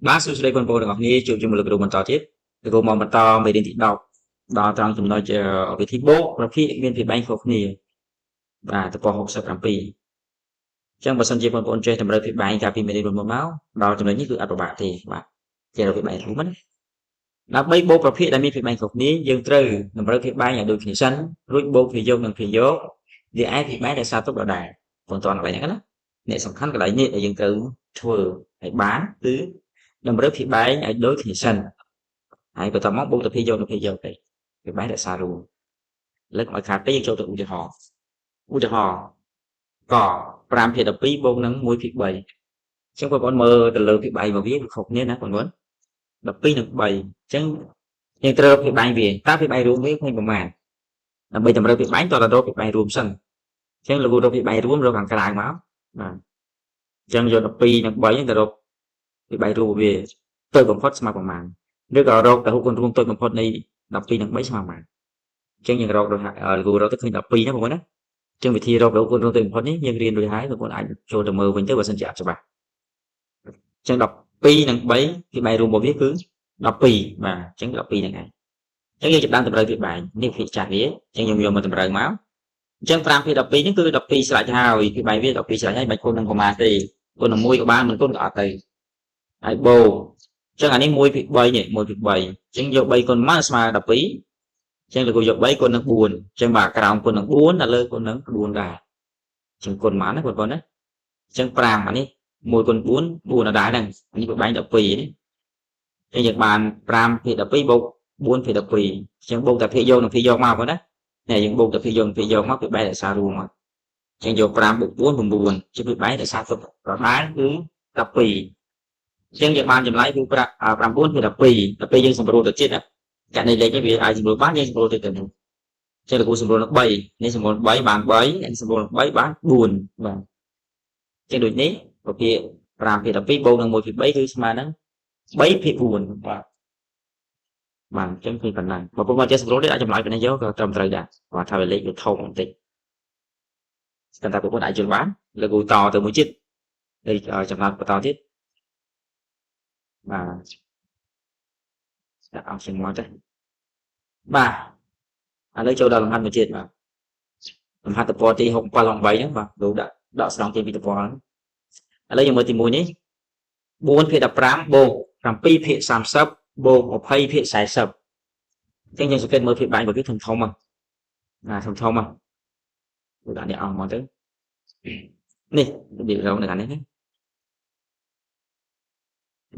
បាទសួស្តីបងប្អូនទាំងអស់គ្នាជួបជាមួយលោកគ្រូបន្តទៀតលោកគ្រូមកបន្តមេរៀនទី10ដល់ត្រង់ចំណុចវិធីបូកប្រភាគមានភាគបែងខុសគ្នាបាទទំព័រ67អញ្ចឹងបើសិនជាបងប្អូនចេះតម្រូវភាគបែងកាលពីមេរៀនមុនមកដល់ចំណុចនេះគឺអត់ពិបាកទេបាទចេះរកភាគបែងរួមណាដើម្បីបូកប្រភាគដែលមានភាគបែងខុសគ្នាយើងត្រូវតម្រូវភាគបែងឲ្យដូចគ្នាសិនរួចបូកភាគយកនិងភាគយកវាឯភាគបែងដែលសារទុកដដែលបងតន់កន្លែងហ្នឹងណាអ្នកសំខាន់កន្លែងនេះដែលយើងត្រូវធ្វើឲ្យបានគឺតម្រូវភាគបែងឲ្យដូចគ្នាសិនហើយបន្ទាប់មកបូកទៅភាគយកនិងភាគយកទៅភាគបែងរក្សារួមលើកឲ្យខាតពេកយើងចូលទៅឧទាហរណ៍ឧទាហរណ៍ក5ភាគ12បូកនឹង1ភាគ3អញ្ចឹងបងប្អូនមើលទៅលើភាគបែងរបស់វាវាខុសគ្នាណាបងប្អូន12និង3អញ្ចឹងយើងត្រូវភាគបែងវាតើភាគបែងរួមវាឃើញប្រមាណដើម្បីតម្រូវភាគបែងតើរកភាគបែងរួមសិនអញ្ចឹងលោករកភាគបែងរួមរកខាងក្រៅមកបាទអញ្ចឹងយក12និង3ហ្នឹងទៅរកភាគបែងរួមវាតូចបំផុតស្មើប្រមាណឬក៏រកពហុគុណរួមតូចបំផុតនៃ12និង3ស្មើប្រមាណអញ្ចឹងយើងរកលោករកទៅឃើញ12ណាបងប្អូនណាអញ្ចឹងវិធីរកពហុគុណរួមតូចបំផុតនេះយើងរៀនរួចហើយបងប្អូនអាចចូលទៅមើលវិញទៅបើសិនជាអត់ច្បាស់អញ្ចឹង12និង3ភាគបែងរួមរបស់វាគឺ12បាទអញ្ចឹង12ហ្នឹងឯងអញ្ចឹងយើងចាប់ដើមតម្រូវភាគបែងនេះភាគចាស់វាអញ្ចឹងយើងយកមកតម្រូវមកអញ្ចឹង5ភាគ12នេះគឺ12ស្រេចហើយភាគបែងវា12ស្រេចហើយមិនគុណនឹងប្រមាណទេគុណនឹង1ក៏បានមិនគុណក៏អត់ទៅហើយបូកអញ្ចឹងអានេះ1ភាគ3នេះ1ភាគ3អញ្ចឹងយក3គុណមកស្មើ12អញ្ចឹងលោកយក3គុណនឹង4អញ្ចឹងបាទក្រោមគុណនឹង4ដល់លើគុណនឹង4ដែរអញ្ចឹងគុណមកណាបងប្អូនណាអញ្ចឹង5អានេះ1គុណ4 4ដដែលហ្នឹងនេះបែង12នេះអញ្ចឹងយើងបាន5ភាគ12បូក4ភាគ12អញ្ចឹងបូកតែភាគយកនិងភាគយកមកបងណានេះយើងបូកតែភាគយកនិងភាគយកមកវាបែររក្សារួមមកអញ្ចឹងយក5បូក4 9ជាវាបែររក្សាទុកដដែលគឺ12អញ្ចឹងយើងបានចម្លើយគឺ9ភាគ12ដល់ពេលយើងសម្រួលទៅទៀតណាករណីលេខនេះវាអាចសម្រួលបានយើងសម្រួលទៅទៅនោះអញ្ចឹងលោកគ្រូសម្រួលនឹង3នេះសម្រួល3បាន3នេះសម្រួលនឹង3បាន4បាទអញ្ចឹងដូចនេះប្រភេទ5ភាគ12បូកនឹង1ភាគ3គឺស្មើនឹង3ភាគ4បាទបាទអញ្ចឹងគឺប៉ុណ្ណឹងបើពុំមកចេះសម្រួលទេអាចចម្លើយប៉ុណ្ណេះយកក៏ត្រឹមត្រូវដែរគាត់ថាវាលេខវាធំបន្តិចស្ទើរតែបងប្អូនអាចយល់បានលោកគ្រូតទៅមួយទៀតលេខចម្លើយបន្តទៀតបាទដាក់អង្គជាងមកទៅបាទឥឡូវចូលដល់លំហាត់មួយទៀតបាទលំហាត់ទំព័រទី67 68ហ្នឹងបាទលោកដាក់ដកស្រង់ចេញពីទំព័រហ្នឹងឥឡូវយើងមើលទី1នេះ4ភាគ15បូក7ភាគ30បូក20ភាគ40អញ្ចឹងយើងសង្កេតមើលភាគបែងរបស់វាធំធំណាធំធំហ៎លោកដាក់នេះអង្គមកទៅនេះរបៀបរកនៅខាងនេះណា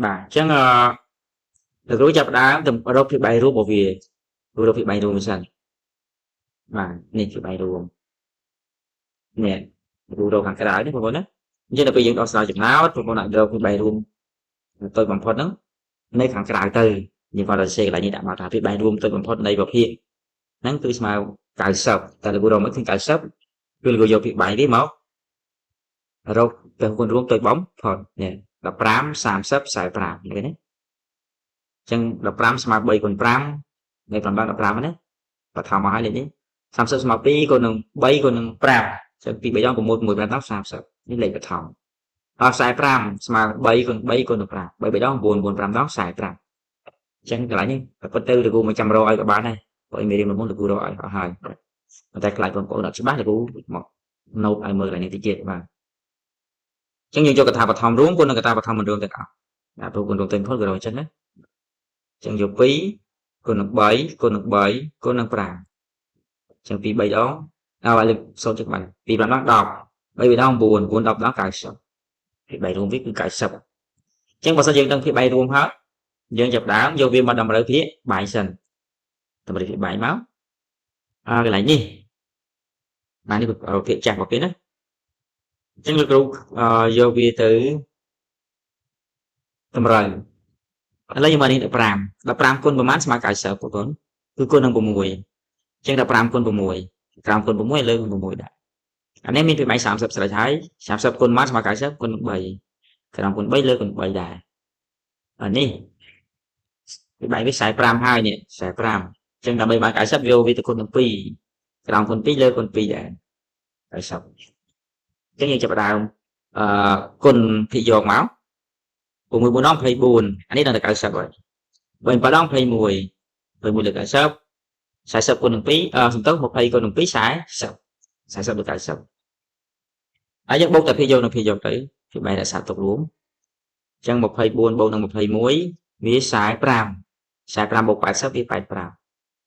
បាទអញ្ចឹងអឺលោកគ្រូចាប់ផ្ដើមទៅរកភាគបែងរួមរបស់វារកភាគបែងរួមសិនបាទនេះភាគបែងរួមនេះគ្រូរកខាងក្រៅនេះបងប្អូនណាអញ្ចឹងដល់ពេលយើងដោះស្រាយចំណោទបងប្អូនអាចរកភាគបែងរួមតូចបំផុតហ្នឹងនៅខាងក្រៅទៅយើងគាត់តែសេកន្លែងនេះដាក់មកថាភាគបែងរួមតូចបំផុតនៃប្រភេទហ្នឹងគឺស្មើ90តែលោកគ្រូរកមកឃើញ90គឺលោកគ្រូយកភាគបែងវាមករកពហុគុណរួមតូចបំផុតនេះ15 30 45នេះណាអញ្ចឹង15ស្មើ3គុណ5នៃ8 15ណាបឋមមកហើយលេខនេះ30ស្មើ2គុណនឹង3គុណនឹង5អញ្ចឹង2 3ដង6 6 5ដង30នេះលេខបឋមដល់45ស្មើ3គុណ3គុណនឹង5 3 3ដង9 9 5ដង45អញ្ចឹងកន្លែងនេះពិតទៅលោកគ្រូមកចាំរកឲ្យក៏បានដែរព្រោះមេរៀនមុនលោកគ្រូរកឲ្យអស់ហើយប៉ុន្តែខ្លាចបងប្អូនអត់ច្បាស់លោកគ្រូមកណូតឲ្យមើលកន្លែងនេះតិចទៀតបាទអញ្ចឹងយើងយកកថាបឋមរួមគុណនឹងកថាបឋមមិនរួមទាំងអស់បាទព្រោះគុណរួមទៅផុតក៏រកអញ្ចឹងណាអញ្ចឹងយក2គុណនឹង3គុណនឹង3គុណនឹង5អញ្ចឹង2 3ដងឲ្យលើកសូត្រចឹងបាន2 5ដង10 3 3ដង9 9 10ដង90ភាគ3រួមវាគឺ90អញ្ចឹងបើសិនយើងដឹងភាគ3រួមហើយយើងចាប់ដើមយកវាមកតម្រូវភាគបែងសិនតម្រូវភាគបែងមកអើកន្លែងនេះបាទនេះភាគចាស់របស់គេណាអញ្ចឹងលោកគ្រូយកវាទៅតម្រូវឥឡូវយើងមកនេះ15 15គុណប្រមាណស្មើ90បងប្អូនគឺគុណនឹង6អញ្ចឹង15គុណ6ក្រោមគុណ6លើគុណ6ដែរអានេះមានពីបែង30ស្រេចហើយ30គុណមកស្មើ90គុណ3ក្រោមគុណ3លើគុណ3ដែរអានេះពីបែងវា45ហើយនេះ45អញ្ចឹងដើម្បីបាន90យកវាទៅគុណនឹង2ក្រោមគុណ2លើគុណ2ដែរ90អញ្ចឹងយើងចាប់ផ្ដើមអឺគុណភាគយកមក 6 4ដង24អានេះដល់តែ90ហើយ3 7ដង21 21លើ90 40គុណនឹង2អឺសំទោស20គុណនឹង2 40 40លើ90ហើយយើងបូកតែភាគយកនិងភាគយកទៅភាគបែររក្សាទុករួមអញ្ចឹង24បូកនឹង21វា45 45បូក80វា85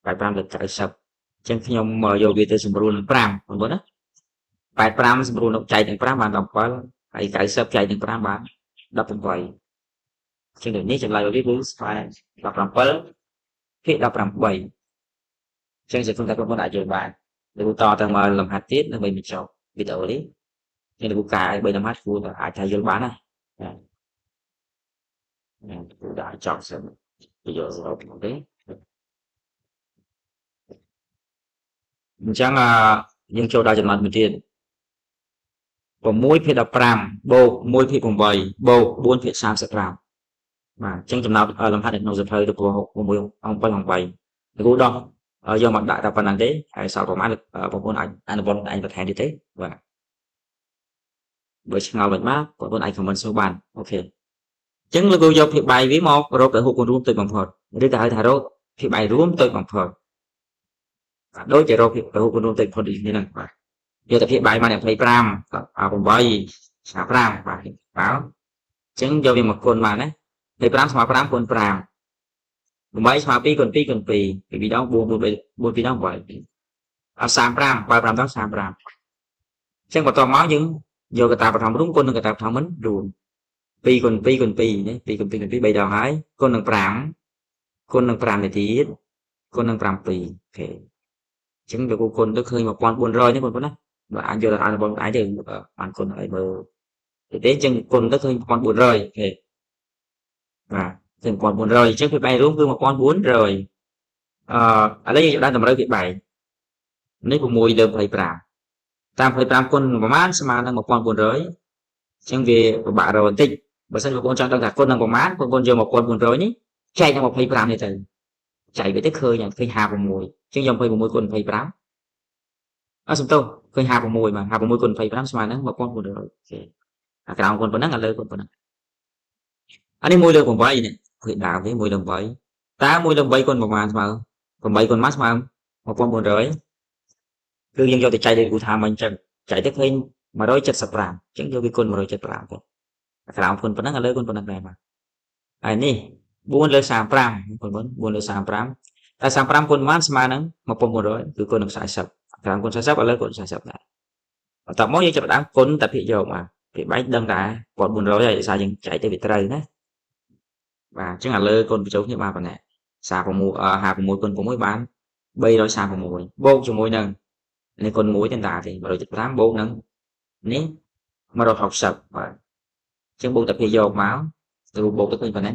85លើ90អញ្ចឹងខ្ញុំយកវាទៅសម្រួលនឹង5បងប្អូនណា85សម្រួលនឹងចែកនឹង5បាន17ហើយ90ចែកនឹង5បាន18អញ្ចឹងនេះចម្លើយរបស់វាគឺស្មើ17ភាគ18អញ្ចឹងសង្ឃឹមថាបងប្អូនអាចយល់បានលោកតទៅមកលំហាត់ទៀតដើម្បីបញ្ចប់វីដេអូនេះខ្ញុំលោកកែឲ្យ3លំហាត់គួរតែអាចថាយល់បានណាបាទគួរតែចប់សិនយល់សរុបទេអញ្ចឹងយើងចូលដល់ចំណុចមួយទៀត6ភាគ15បូក1ភាគ8បូក4ភាគ35បាទអញ្ចឹងចំណោទលំហាត់នៅក្នុងសៀវភៅទៅ6 7 8លោកគ្រូដោះយកមកដាក់តែប៉ុណ្្នឹងទេហើយសល់ប្រហែលបងប្អូនអាចអនុវត្តឯងបន្ថែមទៀតទេបាទបើឆ្ងល់មិនមកបងប្អូនអាច comment សួរបាន OK អញ្ចឹងលោកគ្រូយកភាគបែងវាមករកពហុគុណរួមតូចបំផុតឬក៏ហៅថារកភាគបែងរួមតូចបំផុតបាទដូចជារកភាគពហុគុណរួមតូចបំផុតដូចគ្នាហ្នឹងបាទយកតែភាគបែងមក25 8 35បាទបាទអញ្ចឹងយកវាមកគុណមកណា25ស្មើ5គុណ5 8ស្មើ2គុណ2គុណ2ពី2ដង4 4 4 2ដង8អត់35បើ5ដង35អញ្ចឹងបន្តមកយើងយកកតាបឋមរួមគុណនឹងកតាបឋមមិនរួម2គុណ2គុណ2នេះ2គុណ2គុណ2 3ដងហើយគុណនឹង5គុណនឹង5នេះទៀតគុណនឹង7 OK អញ្ចឹងលោកគុណទៅឃើញ1400នេះបងប្អូនណាបើអាចយកទៅអនុវត្តឯងទៅបានគុណឲ្យមើលទេអញ្ចឹងគុណទៅឃើញ1400 OK បាទឃើញ1400អញ្ចឹងភាគបែងរួមគឺ1400ឥឡូវយើងចាប់ដើមតម្រូវភាគបែងនេះ6លើ25តាម25គុណប្រមាណស្មើនឹង1400អញ្ចឹងវាពិបាករកបន្តិចបើសិនបងប្អូនចង់ដឹងថាគុណនឹងប្រមាណបងប្អូនយក1400នេះចែកនឹង25នេះទៅចែកវាទៅឃើញឃើញ56អញ្ចឹងយក26គុណ25អត់សំទោសឃើញ56បាទ56គុណ25ស្មើនឹង1400 OK អាក្រោមគុណប៉ុណ្ណឹងអាលើគុណប៉ុណ្ណឹងអានេះ1លើ8នេះឃើញដើមទេ1លើ8តើ1លើ8គុណប្រមាណស្មើ8គុណមកស្មើ1400គឺយើងយកទៅចែកដូចគូថាមិញអញ្ចឹងចែកទៅឃើញ175អញ្ចឹងយកវាគុណ175ទៅអាក្រោមគុណប៉ុណ្ណឹងអាលើគុណប៉ុណ្ណឹងដែរបាទហើយនេះ4លើ35បងប្អូន4លើ35តែ35គុណប៉ុន្មានស្មើនឹង1400គឺគុណនឹង40ក្រោមគុណ40ឥឡូវគុណ40ដែរបន្ទាប់មកយើងចាប់ផ្ដើមគុណតែភាគយកបាទភាគបែកដឹងថា1400ហើយដោយសារយើងចែកទៅវាត្រូវណាបាទអញ្ចឹងឥឡូវគុណបញ្ចូលគ្នាបានប៉ុណ្ណេះ46 56គុណ6បាន336បូកជាមួយនឹងនេះគុណ1ទាំងតាទេ175បូកនឹងនេះ160បាទអញ្ចឹងបូកតែភាគយកមកទៅបូកទៅឃើញប៉ុណ្ណេះ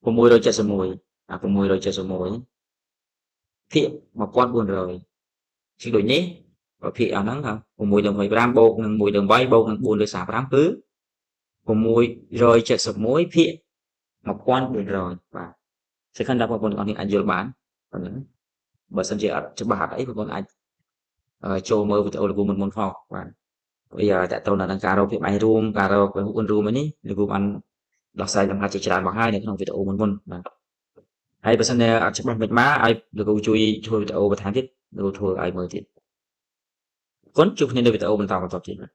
671អា671ភាគ1400ជាដូចនេះបើភាគអស់ហ្នឹង6លើ25បូកនឹង1លើ8បូកនឹង4លើ35គឺ671ភាគ1400បាទសង្ឃឹមថាបងប្អូនទាំងអស់នេះអាចយល់បានប៉ុណ្ណឹងបើសិនជាអត់ច្បាស់អត់អីបងប្អូនអាចចូលមើលវីដេអូលោកគ្រូមុនមុនផងបាទព្រោះតើតើនឹងការរកភាពបែងរួមការរកពហុគុណរួមនេះលោកគ្រូបានដោះស្រាយលំហាត់ជាច្រើនមកហើយនៅក្នុងវីដេអូមុនមុនបាទហើយបើសិនជាអត់ច្បាស់មិនមកឲ្យលោកគ្រូជួយធ្វើវីដេអូបន្ថែមទៀតលោកគ្រូធ្វើឲ្យមើលទៀតគុណជួបគ្នានៅវីដេអូបន្តបន្តទៀតបាទ។